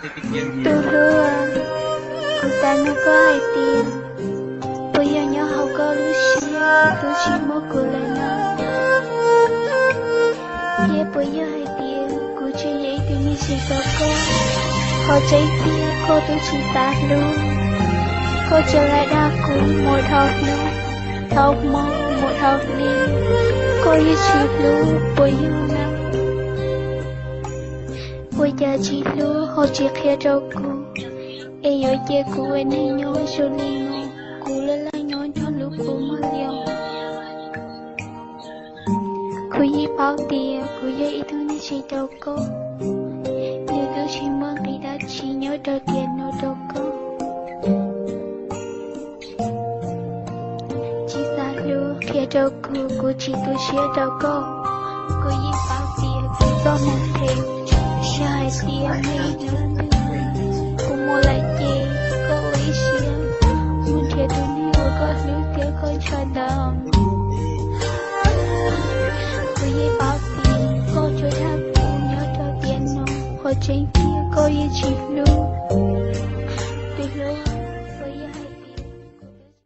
Tus hlub, kuv xav nug koj hais tias, puas yog nyob hauv koj lub siab twb tsis muaj kuv lawm no? Thiab puas yog hais tias kuv tseem yog ib tug neeg tsis tau koj? Qhov tseeb tiag koj twb tsis xav hlub, koj tsuas lam dag kuv mus dhau hnub dhau hmo mus dhau hli, koj yeej tsis hlub puas yog na? Ua cas tsis hlub ho tsis qhia rau kuv, es yuav cia kuv ua neeg nyob zoo li no, kuv laj laj nyob nyob lub kua muag lios. Kuv yeej paub tias kuv yog ib tug neeg tsis tau koj, nws twb tsis muaj nqis dab tsi nyob rau tiam no rau koj. Tsis xav hlub qhia rau kuv, kuv tsis tu siab rau koj. Kuv yeej paub tias kuv txoj hmoo phem, yog hais tias muaj ib hnub twg kuv mus lawm ces koj ua ib siab mus nrhiav tus neeg uas koj hlub thiab koj ntshaw ntawd. Kuv yeej paub tias koj tsuas dag kuv nyob rau tiam no, qhov tseeb tiag koj yeej tsis hlub.